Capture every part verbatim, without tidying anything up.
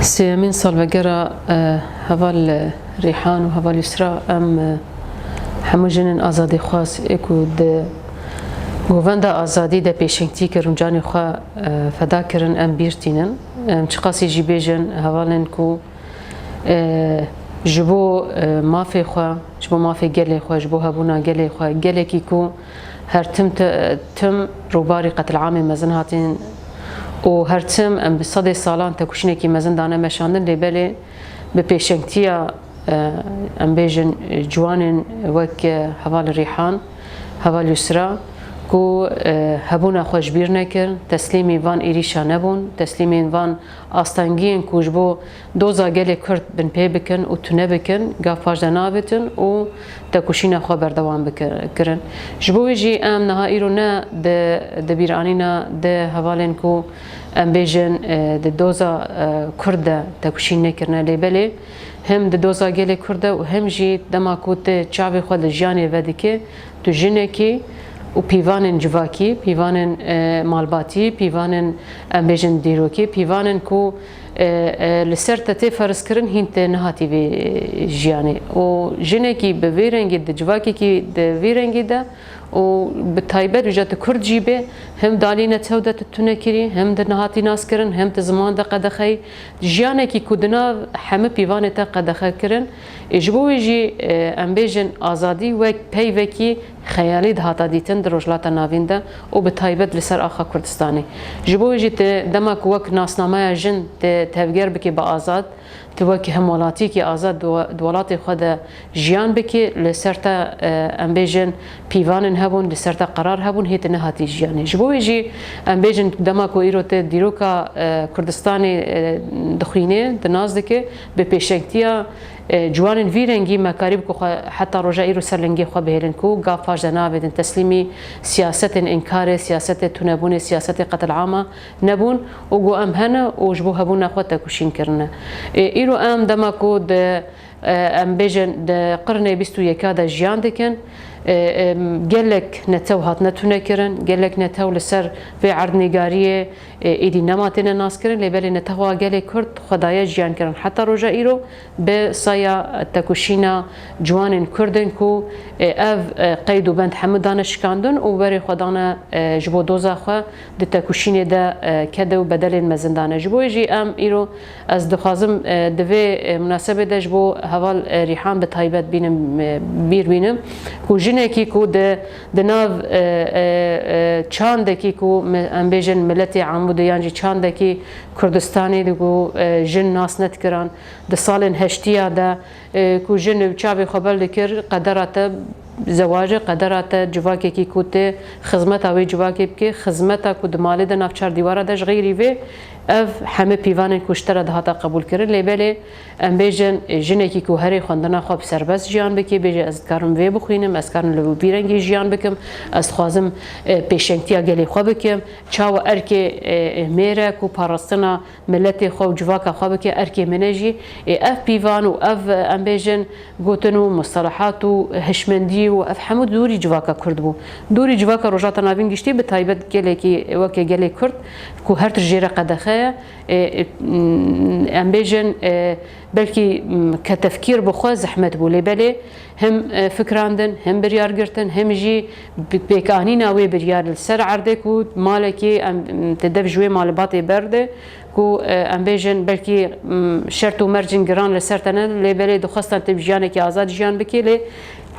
Sêyemîn salvegera, e, heval Rîhan û heval Yusra, em, e, hemû jinên azadîxwaz ê ku di govenda azadî de pêşengtî kirin, canê xwe, e, feda kirin, em bîr tînin. Em çiqasî jî bêjin hevalên ku, e, ji bo, e, mafê xwe, ji bo mafê gelê xwe, ji bo hebûna gelê xwe, gelekî ku her tim te-, tim rûbarî qetilamê mezin hatin û her tim em bi sedê salan tekoşînekî mezin dane meşandin, lê belê bi pêşengtiya, e, em bêjin, e, ciwanên wek, e, heval Rîhan, heval Yusra, ku, e, hebûna xwe ji bîr nekir, teslîmî van êrîşa nebûn, teslîmên van astengiyên ku ji bo doza gelê Kurd binpê bikin û tune bikin, gav paş de navêtin û tekoşîna xwe berdewam biki-, kirin. Ji bo wê jî em niha îro ne di, di bîranîna di hevalên ku em bêjin, e, di doza, e, Kurd de tekoşîn nekirine, lê belê him di doza gelê Kurd de û him jî dema ku tu çavê xwe li jiyanê vedikî, tu jinekî û pîvanên civakî, pîvanên, e, malbatî, pîvanên, em bêjin, dîrokî, pîvanên ku, e, e, li ser te tê ferz kirin, hîn tê nehatî vê, e, jiyanê. Û jinekî bi vî rengî, di civakekî di vî rengî de û bi taybet wîja tu Kurd jî bê, him di alî netew de tu tune kirî, him di nehatî nas kirin, him di ziman de qedexeyî. Jiyanekî ku di nav hemû pîvanê te qedexe kirin, ê ji bo wê jî, e, em bêjin azadî wek peyvekî xeyalî dihata dîtin di Rojhilata Navîn de û bi taybet li ser axa Kurdistanê. Ji bo wê jî tu dema ku wek nasnameya jin tu tevger bikî bi azad, tu wek hemwelatiyekî azad di we-, di welatê xwe de jiyan bikî, li ser te, e, em bêjin pîvanên hebûn, li ser te qerar hebûn, hê tu nehatî jiyanê. Ji bo wê jî em bêjin dema ku îro tu dîroka, e, Kurdistanê, e, dixwînê, di nas dike, bi pêşengtiya, e, ciwanên vî rengî me karî bû ku xwe heta roja îro ser lingê xwe bihêlin ku gav paş de navêtin, teslîmî siyasetên înkarê, siyasetê tunebûnê, siyasetê qetilama nebûn û got, em hene û ji bo hebûna xwe tekoşîn kirine. Ê, îro em dema ku di, e, em bêjin, di qirnê bîst û yeka de jiyan dikin, e, e, gelek netew hatine tunekirin, gelek netew li ser vê erdnîgariyê, e, êdî nema têne naskirin, lê belê netewa gelê Kurd xwe daye jiyan kirin heta roja îro. Bi saya tekoşîna ciwanên Kurd in ku, e, ev, e, qeyd û bend hemû dane şikandin û berê xwe dane, e, ji bo doza xwe di tekoşînê de, e, kede û bedelên mezin dane. Ji bo wê jî em îro, ez dixwazim, e, di vê, e, munasebê de ji bo heval, e, Rîhan bi taybet bînim, e, bîr bînim ku jinekî ku di, di nav, e, e, e, çandekî ku mi-, em bêjin miletê Amûdê yan jî çandekî Kurdistanê de ku, e, jin nas nedikiran, di salên heştiya de, e, ku jin bi çavê xwe bel dikir, qedera te zewacê, qedera te civakekî ku tê xizmeta wê civakê bike, xizmeta ku di malê de nav çar dîwara de ji xeyrî vê, ev hemî pîvanên ku ji te re dihata qebûl kirin. Lê belê em bêjin, e, jinekî ku herê xwendina xwe bi serbest jiyan bike, bêje, ez dikarim vê bixwînim, ez dikarim li vî rengî jiyan bikim, ez dixwazim, e, pêşengtiya gelê xwe bikim, çawa erkê, e, e, mêr e ku parastina miletê xwe û civaka xwe bike, erkê min e jî. Ê ev pîvan û ev, em bêjin, gotin û mustelehat û hişmendî û ev hemû dûrî civaka Kurd bû. Dûrî civaka Rojhilata Navîn giştî, bi taybet gelekî weke gelê Kurd ku her tişt jê re qedexe ye. Ê, ê, em bêjin, ê, belkî, m, ke tefkîr bi xwe zehmet bû, lê belê him, e, fikirandin, him biryar girtin, him jî bi-, pêkanîna wê biryar li ser erdê ku malekî em, te dev ji wê malibatê berde ku, e, em bêjin belkî, m, şert û mercên giran li ser te ne, lê belê dixwestan te bi jiyanekî azad jiyan bikê, lê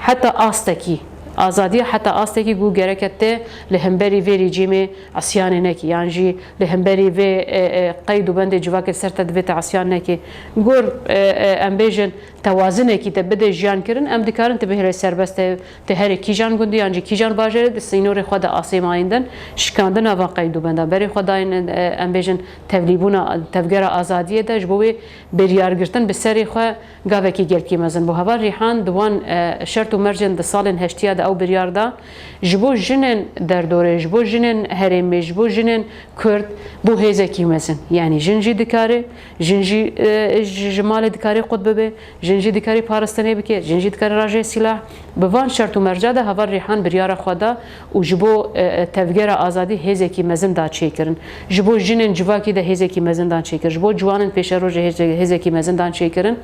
heta astekî, azadiya heta astekî ku gereke te li hemberî vê rejîmê isyanê nekî, yan jî li hemberî vê, e, e, qeyd û bendê civakê li ser te divê te isyan nekî. Gor, e, e, em bêjin, tewazinekî te bide jiyan kirin, em dikarin tu bihêle serbest te, te herê kîjan gundî yan jî kîjan bajarê di sînorê xwe de asê mayîndin, şikandina van qeyd û benda berê xwe dayîn, e, em bêjin tevlîbûna tevgera azadiyê de ji bo wê biryargirtin bi serê xwe gavekî gelkî mezin bû. Heval Rîhan di wan, e, şert û mercên di salên heştiya de Ew biryar da ji bo jinên derdorê, ji bo jinên herêmê, ji bo jinên Kurd bû hêzekî mezin. Yanî jin jî dikare, jin jî, e, ji, ji malê dikare qut bibe, jin jî dikare parastinê bike, jin jî dikare raje sîlah. Bi van şert û merca de Heval Rîhan biryara xwe da û ji bo, e, e, tevgera azadî hêzekî mezin da çêkirin. Ji bo jinên civakî de hêzekî mezin dan çêkir. Ji bo ciwanên pêşerojê hêze-, hêzekî mezin dan çêkirin.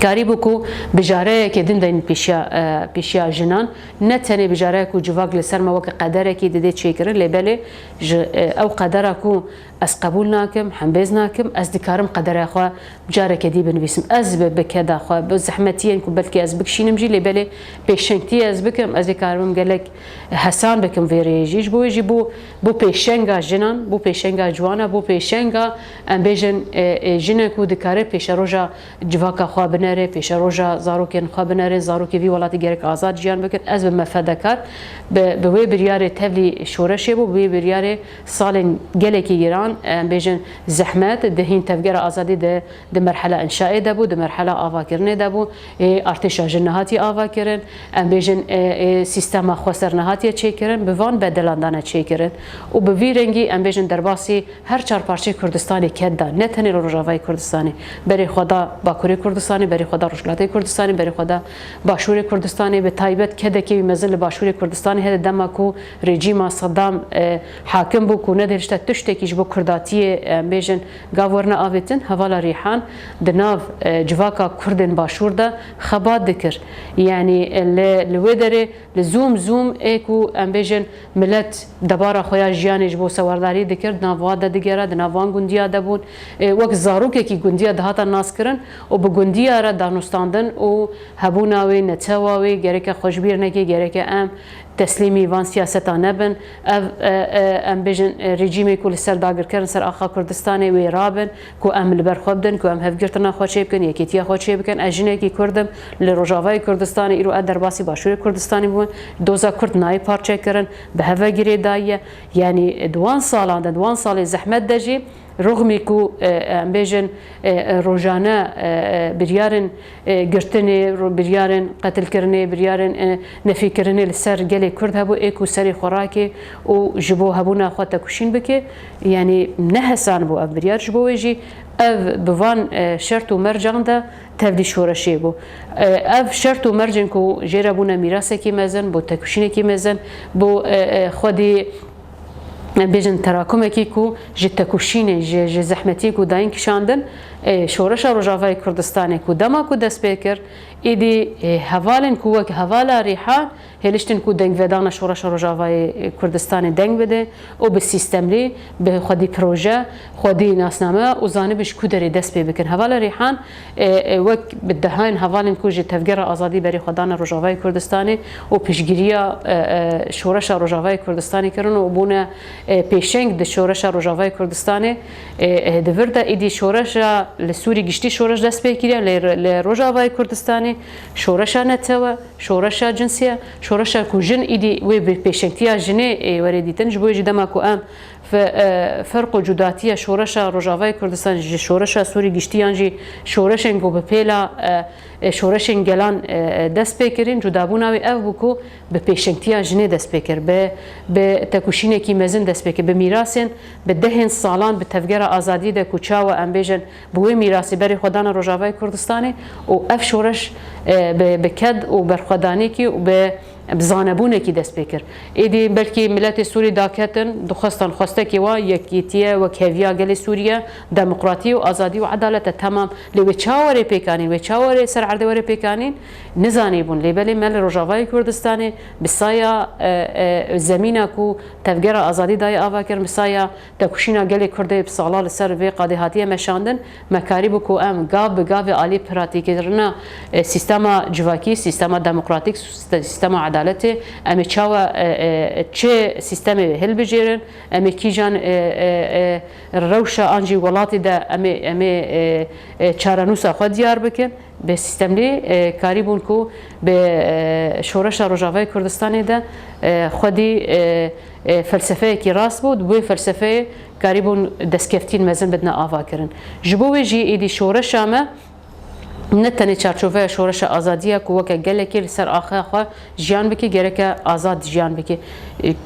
Karîbû ku bijareyeke din deynin pêşiya, e, pêşiya jinan. Ne tenê bijareyek ku civak li ser me weke qederekî didê çêkirin, lê belê ji, e, ew qedera ku ez qebûl nakim, hembêz nakim, ez dikarim qedera xwe careke dî binivîsim. Ez bi, bi keda xwe, bi zehmetiyên ku belkî ez bikişînim jî, lê belê pêşengtiyê ez bikim, ez ê karibim gelek hesan bikim vê rêyê jî. Ji bo wê jî bû, bû pêşenga jinan, bû pêşenga ciwana, bû pêşenga, em bêjin, e, e, jinên ku dikare pêşeroja civaka xwe binere, pêşeroja zarokên xwe binere, zarokê vî welatî gerek azad jiyan bikin. Ez bim fedekar. Bi, bi wê biryarê tevlî şoreşê bû, bi wê biryarê salên gelekî giran, em bêjin zehmet, di hîn tevgera azadî de di merhela înşaê de bû, di merhela avakirinê de bû. Ê, artêşa jin nehatiye avakirin, em bêjin, ê, ê, sîstema xweser nehatiye çêkirin, bi van bedelan dane çêkirin. Û bi vî rengî, em bêjin, derbasî her çar parçeyê Kurdistanê ked da, ne tenê li Rojavayê Kurdistanê, berê xwe da Bakurê Kurdistanê, berê xwe da Rojhilatê Kurdistanê, berê xwe da Başûrê Kurdistanê, bi taybet kedekê wî mezin li Başûrê Kurdistanê heye, dema ku rejîma Sedam, e, hakim bû, ku nedihişte tiştekî ji bo Kurdatiyê, e, em bêjin, gav werine avêtin, hevala Rîhan di nav, e, civaka Kurdên Başûr de xebat dikir. Yanî, e, li, li wê derê li zûm zûm ê ku, em bêjin, milet debara xwe ya jiyanê ji bo sewerdarî dikir, di nav wan de digera, di nav wan gundiya de bûn. E, wek zarokekî gundiya dihata naskirin û bi gundiya re danûstandin û hebûna wê, netewa wê gereke xwe ji bîr neke, gereke em teslîmî van siyaseta nebin. Ev, e, e, em bêjin, e, rejîmê ku li ser dagirker in ser axa Kurdistanê wê rabin, ku em li ber xwe bidin, ku em hevgirtina xwe çê bikin, yekîtiya xwe çê bikin. Ez jinekî Kurd im, li Rojavayê Kurdistanê, îro ez derbasî Başûrê Kurdistanê bûme, doza Kurd nayê parçekirin, bi hev ve girêdayî ye. Yanî di wan salan de, di wan salê zehmet de jî, rixmî ku, e, em bêjin, e, e, rojane, e, e, biryarên, e, girtinê, ro-, biryarên qetilkirinê, biryarên, e, nefîkirinê li ser gelê Kurd hebû, ê ku serê xwe rake û ji bo hebûna xwe tekuşîn bike, yanî ne hesan bû ev biryar. Ji bo wê jî ev bi van, e, şert û mercan de tevlî şoreşê bû. E, ev şert û mercên ku jê re bûne mîrasekî mezin, bû tekuşînekî mezin, bû, e, e, xwedî em bêjin terakumekî ku ji tekuşînê, ji, ji zehmetiyê ku dayîn kişandin, ê, şoreşa Rojavayê Kurdistanê ku dema ku dest pê kir, êdî, ê, hevalên ku wek hevala Rîhan hêliştin ku dengvedana şoreşa Rojavayê Kurdistanê deng bide û bi sîstemlî, bi xwedî proje, xwedî nasname û zanibiş ku derê dest pê bikin. Hevala Rîhan, e, e, wek bi dehayên hevalên ku ji Tevgera Azadî berê xwe dane Rojavayê Kurdistanê û piştgiriya, e, e, şoreşa Rojavayê Kurdistanê kirin û bûne, e, pêşeng di şoreşa Rojavayê Kurdistanê, e, e, di vir de êdî şoreşa li Sûrî giştî şoreş dest pê kiriye, lê li Rojavayê Kurdistanê şoreşa netewe, şoreşa cinsî ye, şoreşa ku jin êdî wê bi pêşengtiya jinê, e, were dîtin. Ji bo wê jî dema ku em Fe-, e, ferq û cudatiya şoreşa Rojavayê Kurdistan ji şoreşa Sûrî giştî yan jî şoreşên ku bi pêla, e, e, şoreşên gelan, e, e, dest pê kirin, cudabûna wê ev bû ku bi pêşengtiya jinê dest pê kir, bi, bi tekuşînekî mezin dest pê kir, bi mîrasên bi dehên salan bi Tevgera Azadî de ku çawa em bêjin bi wê mîrasê berê xwe dana Rojavayê Kurdistanê û ev şoreş, e, bi, bi ked û berxwedanêkî û bi bi zanebûnekî dest pê kir. Êdî belkî miletê Sûrî daketin, dixwestan xwestekê wa yekîtiye, wekheviya gelê Sûriye, demokratî û azadî û edalet e, temam. Lê wê ça were pêkanîn, wê ça were ser erdê were pêkanîn, nizanîbûn. Lê belê me li Rojavayê Kurdistanê bi saya, e, e, zemîna ku Tevgera Azadî dayê ava kirin, bi saya tekuşîna gelê Kurd ê bi sala li ser vê qadê hatiye meşandin, me karîbû ku em gav bi gavê alî pratîkkirina, e, sîstema civakî, sîstema demokratîk, sîste-, sîstema edaletê, em ê çawa, e, e, çi sîstemê hilbijêrin, em ê kîjan, e, e, e, rewşa an jî welatê de em ê, em ê, e, e, çarenûsa xwe diyar bikin. Bi sîstemlî, e, karîbûn ku bi, e, şoreşa Rojavayê Kurdistanê de, e, xwedî, e, e, felsefeyekî rast bû, di wê felsefeyê karîbûn destkeftiyên mezin bidine ava kirin. Ji bo wê jî êdî şoreşa me Ne tenê çarçoveya şoreşa azadiyê ku weke gelekê li ser axa xwe jiyan bike, gereke azad jiyan bike.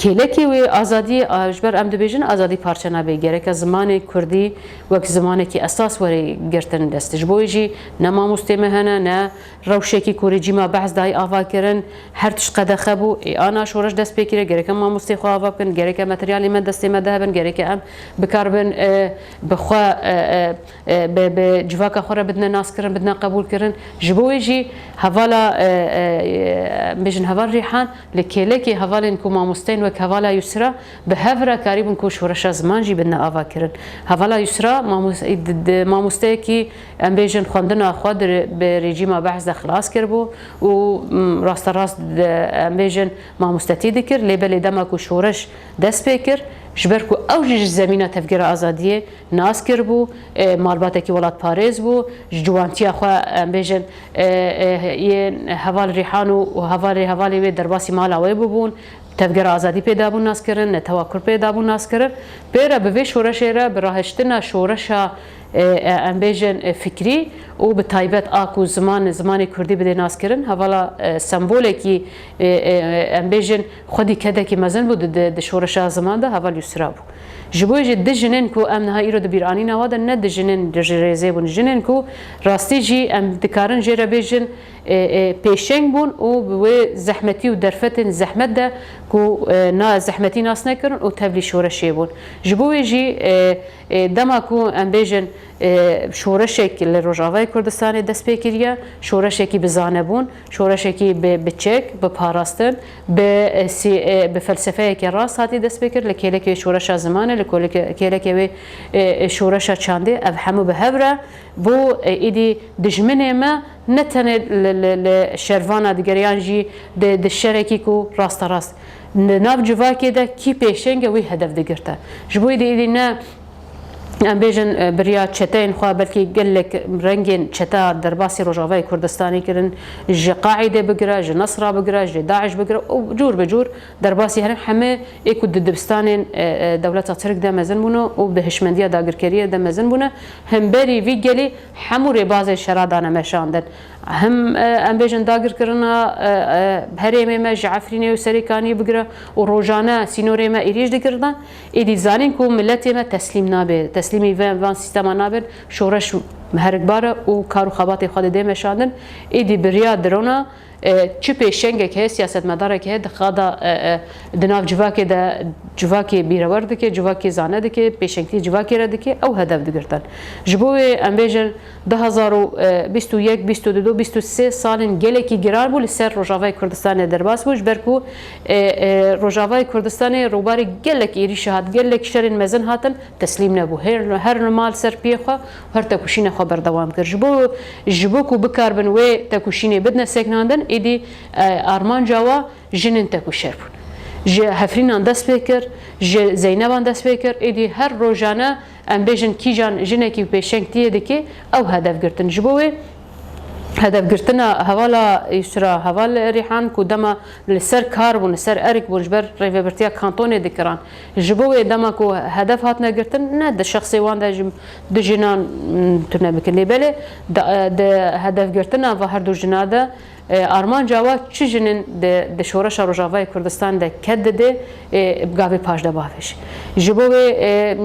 Kêlekê wê azadiyê, a, ji ber em dibêjin azadî parçe nabe, gereke zimanê kurdî wek zimanekî esas were girtin dest. Ji bo wê jî ne mamostê me hene, ne rewşekî ku rejîma Behs dayî ava kirin, her tişt qedexe bû. Ê ana şoreş dest pê kiriye, gereke mamostê xwe ava bikin, gereke materyalê me destê me de hebin, gereke em bikaribin, e, bi xwe, e, e, e, bi, bi civaka xwe re bidine naskirin, bidine qebûlkirin. Ji bo wê jî hevala, e, e, e, em bêjin heval Rîhan li kêlekê hevalên ku mamosteyên wek hevala Yusra bi hev re karîbûn ku şoreşa ziman jî bidine ava kirin. Hevala Yusra mamos-, di, di, mamosteyekî, em bêjin, xwendina xwe di, bi rejîma Behs de xilas kiribû û, m, rasterast di, em bêjin, mamostetî dikir. Lê belê dema ku şoreş dest pê kir, ji ber ku ew jî ji zemîna Tevgera Azadiyê nas kiribû, e, malbatekî welatparêz bû, ji ciwantiya xwe, em bêjin, e, e, yên heval Rîhan û, û hevalê hevalê wê derbasî mala wê bûbûn, Tevgera Azadî pê dabûn naskirin, Netewa Kurd pê dabûn naskirin. Pê re bi vê şoreşê re, bi rahiştina şoreşa, e, e, em bêjin, e, fikrî û bi taybet a ku ziman, zimanê kurdî bidê naskirin, hevala, e, sembolekî, e, e, em bêjin, xwedî kedekî mezin bû di, di, di şoreşa ziman de, heval Yusra bû. Ji bo jî di jinên ku em niha îro di bîranîna we de ne di jinên ji rêzê bûn, jinên ku rastî jî em dikarin jê re bêjin, e, e, pêşeng bûn û bi wê zehmetî û derfetên zehmet de ku, e, na zehmetî nas nekirin û tevlî şoreşê bûn. Ji bo wê jî, e, e, dema ku em bêjin, e, şoreşek li Rojavayê Kurdistanê dest pê kiriye, şoreşekî bi zanebûn, şoreşekî bi, bi çek, bi parastin, bi, e, sî-, e, bi felsefeyeke rast hatî dest pê kir, li kêlekê şoreşa zimanê, li koleke-, kêlekê wê, e, e, şoreşa çandê, ev hemû bi hev re bû, e, êdî dijminê me ne tenê li, li, li şervana digere yan jî di, di şerekî ku rasterast li nav civakê de kî pêşeng e wî hedef digirte. Ji bo êdî, êdî ne, em bêjin, e, bi riya çeteyên xwe, belkî gelek rengên çeta derbasî Rojavayê Kurdistanê kirin, ji Qaîdê bigire, ji Nesra bigire, ji DAIŞ bigire û cûr bi cûr derbasî herin hemê ê ku di dibistanên, e, e, dewleta Tirk de mezin bûne û bi hişmendiya dagirkeriyê de mezin bûne, hemberî vî gelî hemû rêbazên şera dane meşandin. Him, e, em bêjin dagirkirina, e, e, herêmê me ji Efrînê û Serêkaniyê bigire û rojane sînorê me êrîş digirtin. Êdî zanîn ku miletê me teslîm nabe, teslîmî ve-, van sîstema nabin, şoreş herikbar e û kar û xebatê xwe didê meşandin. Êdî bi riya drona, e, çi pêşengek heye, siyasetmedarek heye, di xada, e, e, di nav civakê de civakê bîrewer dike, civakê zane dike, pêşengtî civakê re dike, ew hedef digirtin. Ji bo wê em bêjin du hezar û bîst û yek, bîst û du, bîst û sê salên gelekî giran bû li ser Rojavayê Kurdistanê derbas bû, ji ber ku, e, e, Rojavayê Kurdistanê rûbarê gelek êrîşe hat, gelek şerên mezin hatin, teslîm nebû. Her, her nima li ser piyê xwe, her tekoşînê xwe berdewam kir. Ji bo, ji bo ku bikaribin wê tekoşînê bidine sekinandin, êdî, e, armanca wa jinên tekûşer bûn. Ji Hefrînan dest pê kir, ji Zeyneban dest pê kir, êdî her rojane em bêjin kîjan jinekî pêşengtiyê dike, ew hedef girtin. Ji bo wê hedefgirtina hevala Yusra, heval Rîhan ku dema li ser kar bûn, li ser erk bûn, ji ber rêvebirtiya kantonê dikiran. Ji bo wê dema ku hedef hatine girtin, ne di şexsê wan de ji du jinan, m, tune bikin. Lê belê di, di hedefgirtina va her du jina de, e, armanca wa çi jinên di, di şoreşa Rojavayê Kurdistan de ked dide, e, bi gavê paş de bavêje. Ji bo wê, e,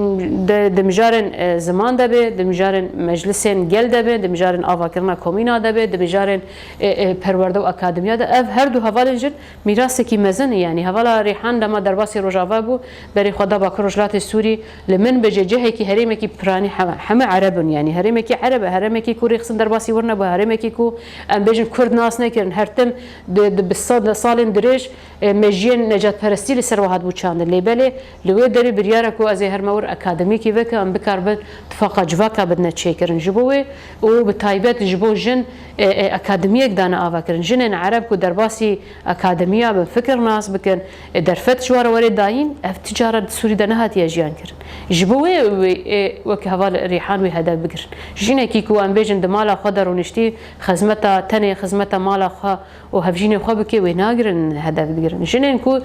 di, di mijarên, e, ziman de be, di mijarên meclisên gel de be, di mijarên avakirina komîna de be, di mijarên, e, e, perwerde û akademiya de, ev her du hevalên jin mîrasekî mezin e. Yanî hevala Rîhan dema derbasî Rojava bû, berê xwe da Bakur Rojhilatê Sûrî, li Minbicê cihekî herêmekî piranî heme, heme Ereb in. Yanî herêmekî Ereb e, herêmekî ku rêxistin derbasî wir nebû, herêmekî ku em bêjin Kurd nas nekirin, her tim di, di bi sed salên dirêj, e, mejiyên necatperestî li ser we hatibû çandin. Lê belê li wê derê biryar e ku ez ê herme wir akademîkî veke, em bikaribin tifaqa civaka bidine çêkirin. Ji bo wê û bi taybet ji bo jin, e, e, akademiyek dane avakirin. Jinên Ereb ku derbasî akademiya bin, fikir nas bikin, e, derfet ji we re were dayîn, ev ti cara di Sûrî de nehatiye jiyan kirin. Ji bo wê wê, e, wek heval Rîhan wê hedef bigirin. Jinekî ku em bêjin di mala xwe de rûniştî, xizmeta tenê, xizmeta mala xwe û hevjînê xwe bike, wê nagirin hedef digirin. Jinên ku,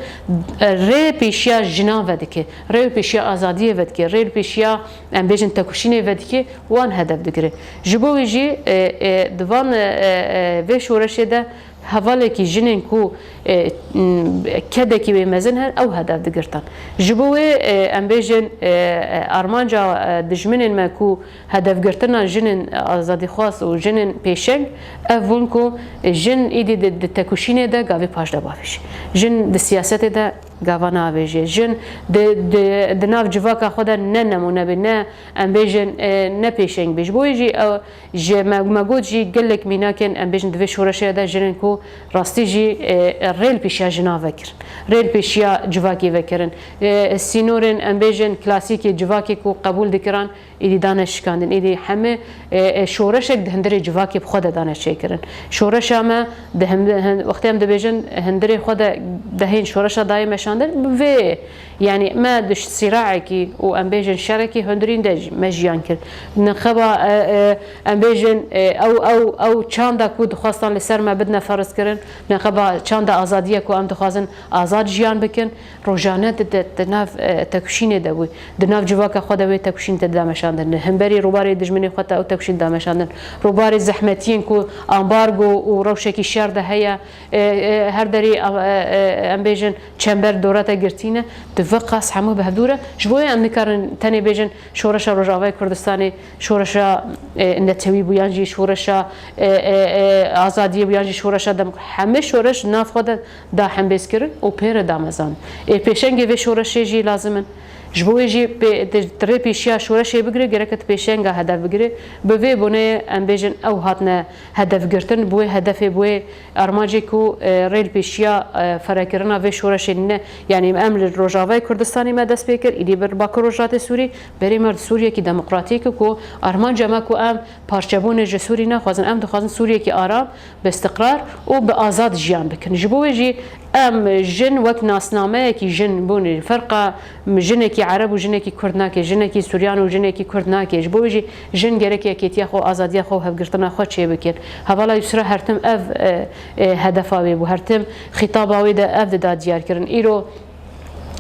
e, rê pêşiya jinan vedike, rê pêşiya azadiyê vedike, rê pêşiya, em bêjin, tekuşînê vedike, wan hedef digire. Ji bo wê jî, e, e, di van, e, e, vê şoreşê de hevalekî jinên ku, e, m, kedekî wê mezin her, ew hedef digirtin. Ji bo wê, e, em bêjin, e, e, armanca, e, dijminên me ku hedefgirtina jinên azadîxwaz û jinên pêşeng, ev bûn ku jin îdî di, di tekuşînê de gavê paş de bavêje. Jin di siyasetê de gava navêje. Jin di, di, di nav civaka xwe de ne nemûne be, ne, em bêjin, e, ne pêşeng be. Ji bo wê jî ew, ji me, me got jî gelek mînakên, em bêjin, di vê şoreşê de jinên ku rastî jî, e, rê li pêşiya jina vekirin. Rê li pêşiya civakê vekirin. E, sînorên, em bêjin, klasîkê civakê ku qebûl dikiran, Êdî dane şikandin. Êdî hemî, e, e, şoreşek di hundirê civakê bi xwe de dane çêkirin. Şoreşa me di hin-, hin-, wextê em dibêjin hundirê xwe de dehên şoreşa dayê meşandin, bi vê, yanî me di sîraekî û em bêjin şerekî hundirîn de jî me jiyan kir. Neqeba, e, e, em bêjin, e, ew, ew, ew çanda ku dixwestan li ser me bidine ferz kirin, neqeba çanda azadiye ku em dixwazin azad jiyan bikin, rojane di, di, di nav, e, tekuşînê de bû. Di nav civaka xwe de wê tekuşîn te dida meşandin. Li hemberî rûbarê dijminê xwe te ew tekuşîn dida meşandin. Rûbarê zehmetiyên ku ambargo û rewşekî şer de heye, e, e, her derî, e, e, em bêjin çember dora te girtî ne. Di vê qas hemû bi hevdû re. Ji bo wê em nikarin tenê bêjin şoreşa Rojavayê Kurdistanê, şoreşa, e, netewî bû yan jî şoreşa, e, e, e, azadiyê bû yan jî şoreşa dem-, hemê şoreş nav xwe de da hembêzkirin û pê re da mezandin. Ê pêşengê vê şoreşê jî lazim in. Ji bo wê jî pê-, di, di rê pêşiya şoreşê bigire, gerek e di pêşenga hedef bigire. Bi vê boneyê em bêjin ew hatine hedefgirtin, bi wê hedefê, bi wê armancê ku, e, rê li pêşiya, e, ferekirina vê şoreşê ne, yanî em li Rojavayê Kurdistanê me dest pê kir, îdî bir Bakur Rojhilatê Sûrî, berê me di Sûriyekî demokratîk ku armanca me ku em parçebûnê ji Sûrî naxwazin, em dixwazin Sûriyekî aram, bi îstiqrar û bi azad jiyan bikin. Ji bo wê jî em jin wek nasnameyekî jin bûne. Ferqa jinekî Ereb û jinekî Kurd nake, jinekî Suryan û jinekî Kurd nake. Ji bo wê jî jin gerek yekêtiya xwe, azadiya xwe û hevgirtina xwe çêbikin. Hevala Yusra her tim ev, e, e, hedefa wê bû, her tim xîtaba wê de ev dida diyarkirin. Îro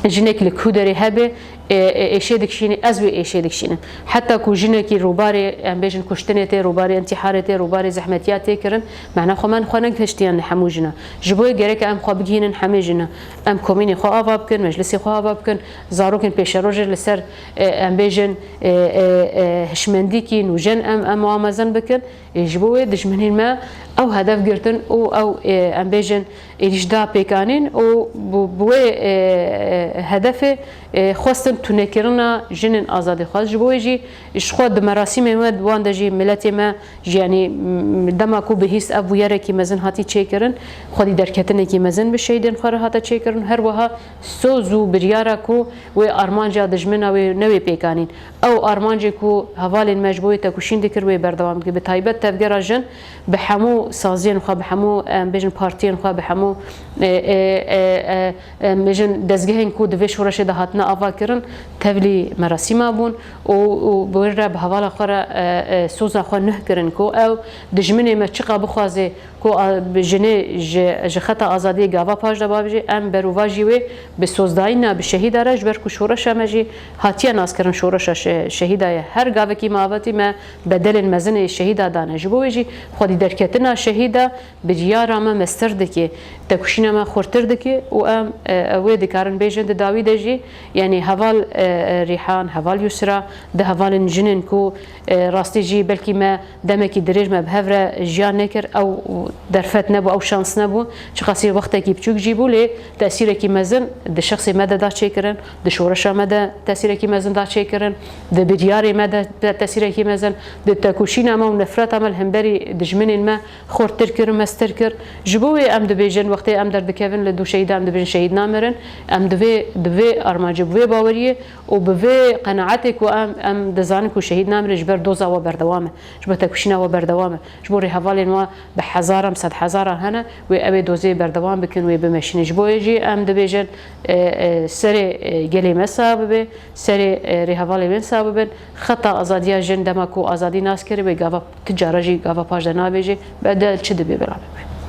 jinek li ku derê hebe, e, e, êşê dikişînî, ez wê êşê dikişînim. Heta ku jinekî rûbarê, em bêjin, kuştinê tê, rûbarê întîharê tê, rûbarê zehmetiya tê kirin, mehna xwe me xwe negihiştiyan li hemû jina. Ji bo yê gerek em xwe bigihînin hemê jina. Em komînê xwe ava bikin, meclisê xwe ava bikin, zarokên pêşerojê li ser, e, em bêjin, e, e, e, hişmendîkî nûjen em, em wa mezin bikin. Ê, ji bo wê dijminên me ew hedef girtin û ew, ê, em bêjin, êrîş da pêkanîn û bi, bi wê, ê, hedefê, ê, xwestin tunekirina jinên azadîxwaz. Ji bo wê jî ji xwe di merasîmên we wan de jî miletê me jî, yanî, m-, dema ku bihîst ev bûyerekî mezin hatî çêkirin, xwedî derketinekî mezin bi şehîdên xwe re hate çêkirin. Her wiha soz û biryara ku wê armanca dijmina wê newê pêkanîn. Ew armancê ku hevalên me ji bo wê tekoşîn dikir, wê berdewam dikir. Bi taybet tevgera jin bi hemû saziyên xwe, bi hemû, em bêjin, partiyên xwe, bi hemû, e, e, e, e, em bêjin, dezgehên ku di vê şoreşê de hatine avakirin, tevlî merasîma bûn û, û bi wê re bi hevala xwe re, e, e, soza xwe nuh kirin ku ew dijminê me çiqa bixwaze ku a, bi jinê ji, ji xeta azadiyê gava paş de bavêje, em berovajî wê bi sozdayîna, bi şehîda re, ji ber ku şoreşa me jî hatiye naskirin şoreşa şe-, şehîda ye. Her gavekî me avêtî, me bedelên mezin ê şehîda dane. Ji bo wê jî xwedî derketina şehîda biryara me mestir dike, tekoşîna me xurtir dike û em, e, e, wê dikarin bêjin di dawî de jî, yanî heval, e, e, Rîhan, heval Yusra, di hevalên jinên ku, e, rastî jî belkî me demekî dirêj me bi hev re jiyan nekir, ew derfet nebû, ew şans nebû. Çiqasî wextekî biçûk jî bû, lê tesîrekî mezin di şexsê me de da çêkirin, di şoreşa me de tesîrekî mezin da çêkirin, di biryarê me de te-, tesîrekî mezin, di tekoşîna me û nefreta me li hemberî dijminên me xurttir kir û mestir kir. Ji bo wê em dibêjin, wextê em derdikevin li dû şehîda, em dibêjin şehîd namirin. Em divê, di vê armancê, bi vê baweriyê û bi vê qenaetê ku em, em dizanin ku şehîd namirin, ji ber doza we berdewam e, ji bo tekoşîna we berdewam e, ji bo rêhevalên we bi hezaran, bi sedhezaran hene, wê ew ê dozê berdewam bikin, wê bimeşînin. Ji bo wê jî em dibêjin, e, e, serê, e, gelê me sax bibe, serê, e, rêhevalê me sax bibin. Xeta azadiya jin dema ku azadî nas kir, wê gava ti cara jî gava paş de nabêje, bedel çi dibe belav bibe.